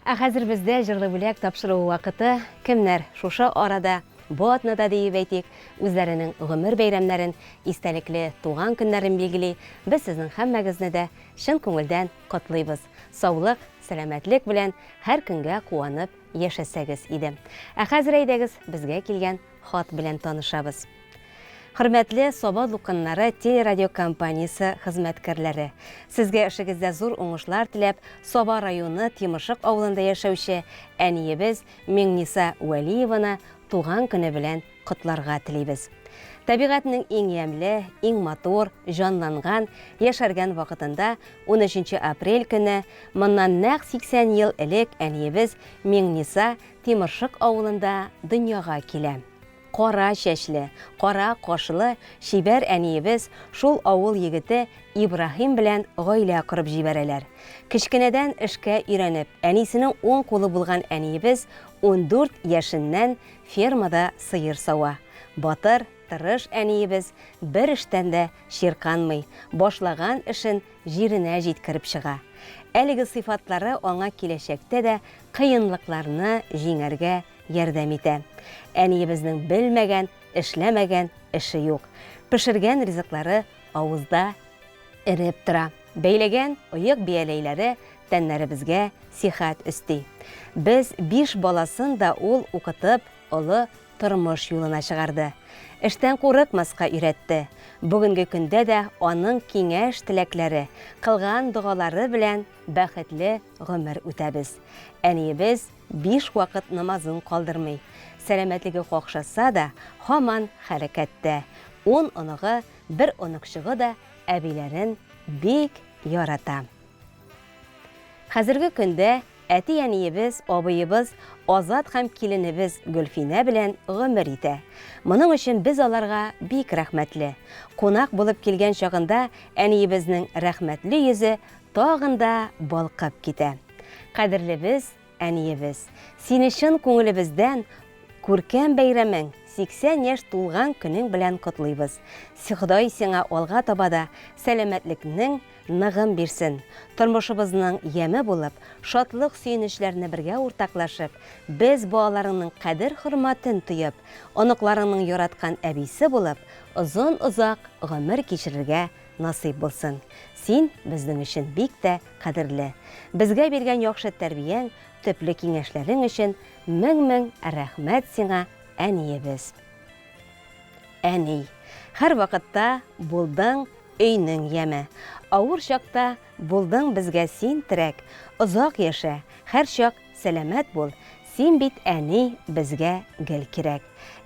Ә хәзер бездә җырлы бүләк тапшыруы вакыты. Кемнәр шушы арада, бу атнада диеп әйтик, үзләренең гомер бәйрәмнәрен, истәлекле туган көннәрен билгели, без сезнең һәммәгезне дә чын күңелдән котлыйбыз. Саулык, сәламәтлек белән һәр көнгә куанып яшәсәгез иде. Ә хәзер әйдәгез, безгә килгән хат белән танышабыз. Хөрмәтле Саба дулкыннары телерадиокомпаниясе хезмәткәрләре! Сезгә эшегездә зур уңышлар теләп, Саба районы Тимершык авылында яшәүче әниебез Миңниса Вәлиеваны туган көне белән котларга телибез. Табигатьнең иң ямьле, иң матур, җанланган, яшәргән вакытында, унөченче апрель көне, моннан нәкъ 80 ел элек әниебез Миңниса Тимершык авылында дөньяга килә. Кара чәчле, кара кашлы чибәр әниебез шул авыл егете Ибраһим белән гаилә корып җибәрәләр. Кечкенәдән эшкә өйрәнеп, әнисенең уң кулы булган әниебез 14 яшеннән фермада сыер сава. Батыр, тырыш әниебез бер эштән дә чирканмый, башлаган эшен җиренә җиткереп чыга. Әлеге сыйфатлары аңа киләчәктә дә кыенлыкларны җиңәргә ярдәм итә. Әниебезнең белмәгән, эшләмәгән эше юк. Пешергән ризыклары авызда эреп тора. Бәйләгән оек-бияләйләре тәннәребезгә сихәт өсти. Без биш баласын да ул укытып, олы тормыш юлына чыгарды. Эштән курыкмаска өйрәтте. Бүгенге көндә дә аның киңәш-теләкләре, кылган догалары белән бәхетле гомер үтәбез. Әниебез Биш вакыт намазын калдырмый. Сәламәтлеге какшаса да, һаман хәрәкәттә. Ун оныгы, бер оныкчыгы да әбиләрен бик ярата. Хәзерге көндә әти-әниебез, абыебыз Азат һәм киленебез Гөлфинә белән гомер итә. Моның өчен без аларга бик рәхмәтле. Кунак булып килгән чагында әниебезнең рәхмәтле йөзе тагын да балкып китә. Кадерлебез, әниебез! Сине чын күңелебездән күркәм бәйрәмең, 80 яшь тулган көнең белән котлыйбыз. Ходай сиңа алга таба да сәламәтлекнең ныгын бирсен. Тормышыбызның яме булып, шатлык-сөенечләрне бергә уртаклашып, без балаларыңның кадер-хөрмәтен тоеп, оныкларыңның яраткан әбисе булып, озын-озак гомер кичерергә насыйп булсын. Син безнең өчен бик тә кадерле. Безгә биргән яхшы тәрбияң, төпле киңәшләрең өчен мең-мең рәхмәт сиңа, әниебез. Әни, һәрвакытта булдың өйнең яме. Авыр чакта булдың безгә син терәк. Озак яшә, һәрчак сәламәт бул, син бит, әни, безгә гел кирәк.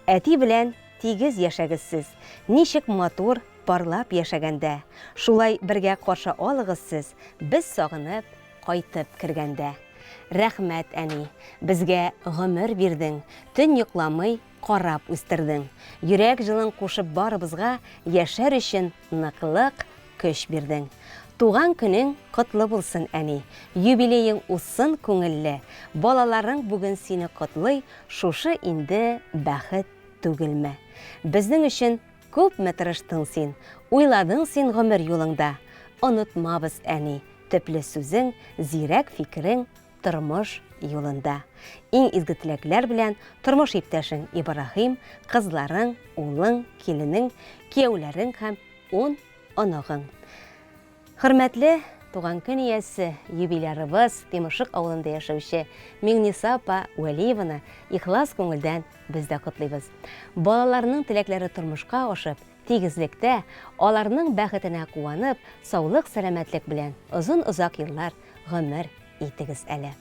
Әти белән тигез яшәгез сез, ничек матур, Парлап яшәгәндә, шулай бергә каршы алыгыз сез, без сагынып кайтып кергәндә. Рәхмәт, әни, безгә гомер бирдең, төн йокламый карап үстердең. Йөрәк җылың кушып барыбызга яшәр өчен ныклык, көч бирдең. Туган көнең котлы булсын, әни, юбилеең узсын күңелле, балаларың бүген сине котлый, шушы инде бәхет түгелме? Безнең өчен Күпме тырыштың син, уйладың син гомер юлыңда. Онытмабыз, әни, төпле сүзең, зирәк фикерең тормыш юлында. Иң изге теләкләр белән тормыш иптәшең Ибраһим, кызларың, улың, киленең, кияүләрең һәм ун оныгың. Хөрмәтле туган көн иясе, юбилярыбыз, Тимершык авылында яшәүче Миңниса апа Вәлиеваны ихлас күңелдән без дә котлыйбыз. Балаларының теләкләре тормышка ашып, тигезлектә, аларның бәхетенә куанып, саулык-сәламәтлек белән озын-озак еллар гомер итегез әле.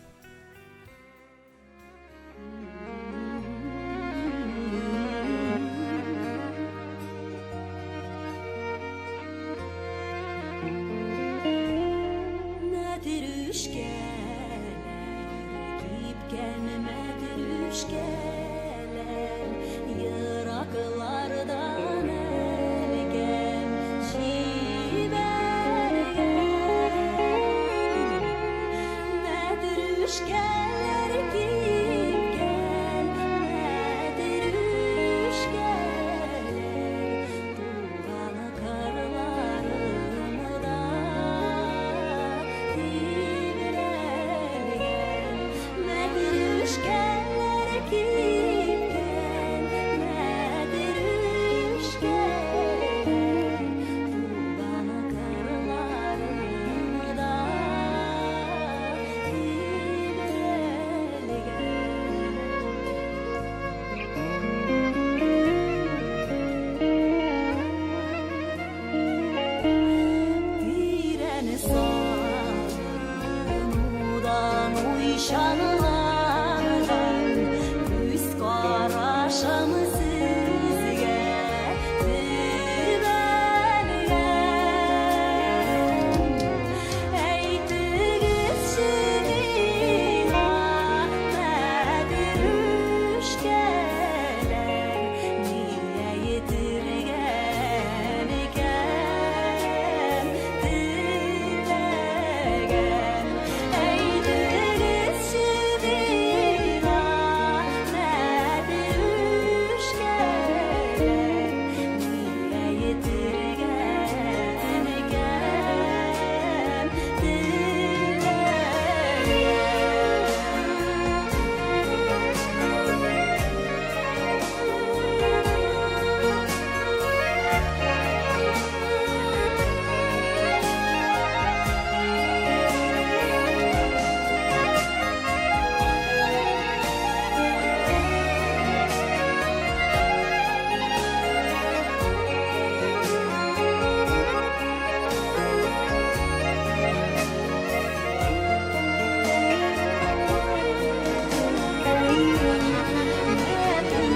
Җанланган күз карашым сезгә төбәлгән. Әйтегезче миңа, мәтрүшкәләр, ни әйтергә микән теләгән? Әйтегезче миңа, мәтрүшкәләр, ни әйтергә микән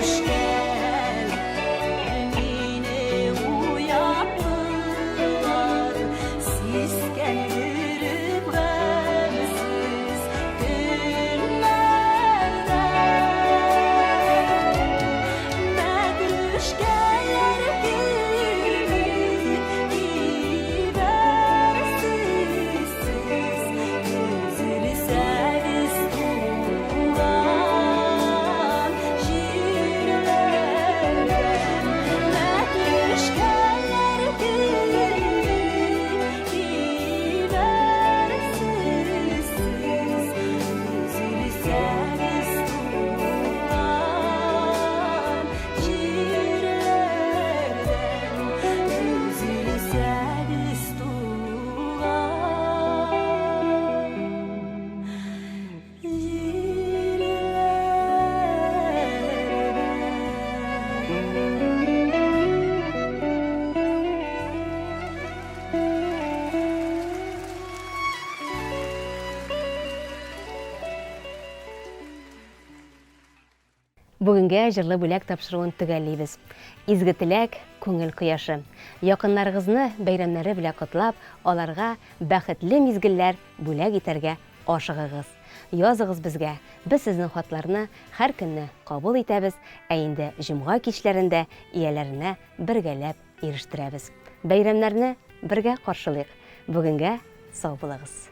Мәтрүшкәләр мине уяттылар, Сискәндереп гамьсез көннәрдә. Мәтрүшкәләр кебек кибәрсез сез, Өзелсәгез туган җирләрдән. Мәтрүшкәләр кебек кибәрсез сез, Өзелсәгез туган җирләрдән. Өзелсәгез туган Бүгенгә җырлы бүләк тапшыруын төгәллибез. Изге теләк, күңел кояшы. Якыннарыгызны бәйрәмнәре белән котлап, аларга бәхетле мизгелләр бүләк итәргә ашыгыгыз. Языгыз безгә, без сезнең хатларны һәр көнне кабул итәбез, ә инде җомга кичләрендә ияләренә бергәләп ирештерәбез. Бәйрәмнәрне бергә каршылыйк. Бүгенгә сау булыгыз.